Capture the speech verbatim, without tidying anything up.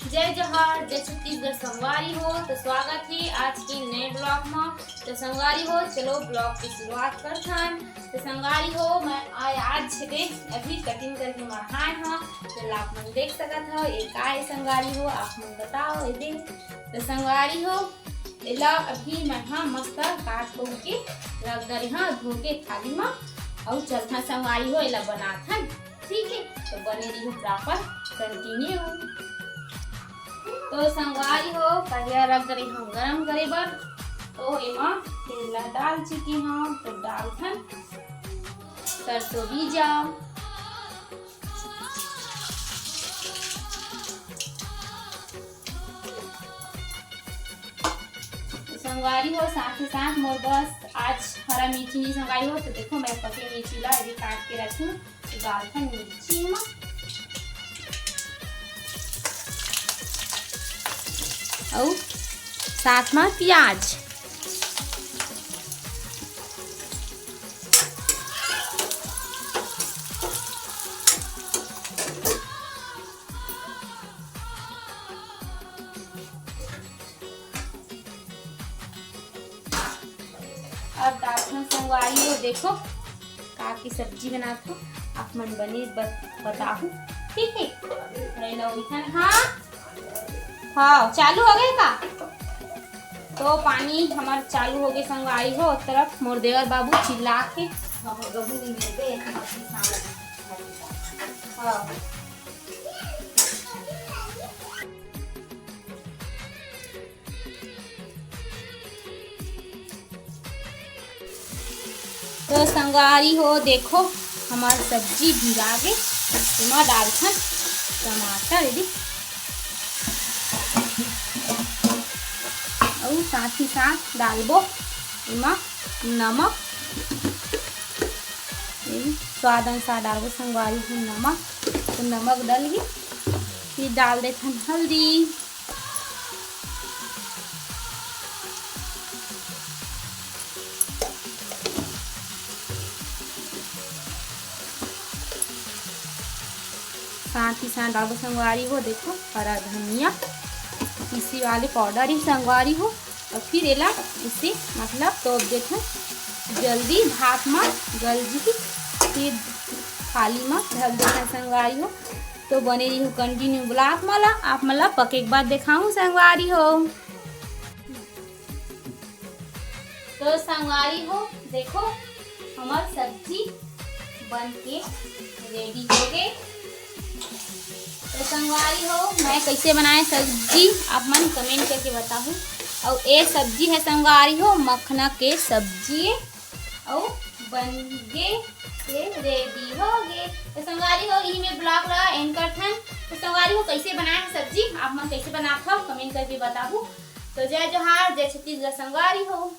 जय जोहार, जय छत्तीसगढ़ संगवारी हो। तो स्वागत हे आज के नए vlog म। तो संगवारी हो, चलो vlog की शुरुआत करथन। तो संगवारी हो, मैं आय-, आज छेदे अभी cutting करके मढ़ाए हव, तो आप मन देख सकत हव। ये का हे संगवारी हो, आप मन बताओ ये दे। तो संगवारी हो, एला अभी मैं हा मस्त काट कूट के रख डरे हव धो के थाली म, अउ चलथन संगवारी हो, एला बनाथन। ठीक हे, तो बने रहिहू proper continue। तो संगवारी हो, कढ़िया रख डरे हव गरम करे बर। तो एमा तेल ला डाल चुके हव, तो डालथन सरसों बीजा। तो संगवारी हो, साथ ही साथ मोर बस आज हरा मिर्ची नहीं संगवारी हो, तो देखो मैं पके मिर्ची ला अभी काट के रखी हूँ। डालथन मिर्ची म, अउ साथ म प्याज। अब डालथन संगवारी हो, देखो का की सब्जी बनात हव, आप मन बने बत-, बताहू, ठीक हे। हेलो मिथन, हाँ, हाँ, चालू हो गे का? तो पानी हमर चालू हो गे संगवारी हो, ओ तरफ मोर देवर बाबू चिल्लात हे। हाँ। तो संगवारी हो, देखो हमर सब्जी भुजा गे, एमा डालथन टमाटर, एदे, अउ साथ ही साथ डालबो एमा नमक, स्वाद अनुसार डालबो संगवारी हो नमक। तो नमक डलही, फिर डाल देथन हल्दी। साथ ही साथ डालबो संगवारी हो, देखो, हरा धनिया, पीसी वाले powder ही संगवारी हो। अउ फिर एला इसे मतलब तोप देथन, जल्दी भाप म गल जही, फिर थाली म ढक देथन संगवारी हो। तो बने रहिहू continue vlog म ला, आप मन ला पके के बाद देखाहूँ संगवारी हो। तो संगवारी हो, देखो हमर सब्जी बन के ready हो गे। तो संगवारी हो, मैं कइसे बनाए सब्जी, आप मन comment करके बताहू। अउ ए सब्जी हे संगवारी हो, मखना के सब्जी ए, अउ बन गे के ready हो गे। तो संगवारी हो, इही में vlog ला end करथन। तो संगवारी हो, कइसे बनाए हे सब्जी, आप मन कइसे बनात हव, comment करके बताहू। तो जय जोहार, जय छत्तीसगढ़ संगवारी हो।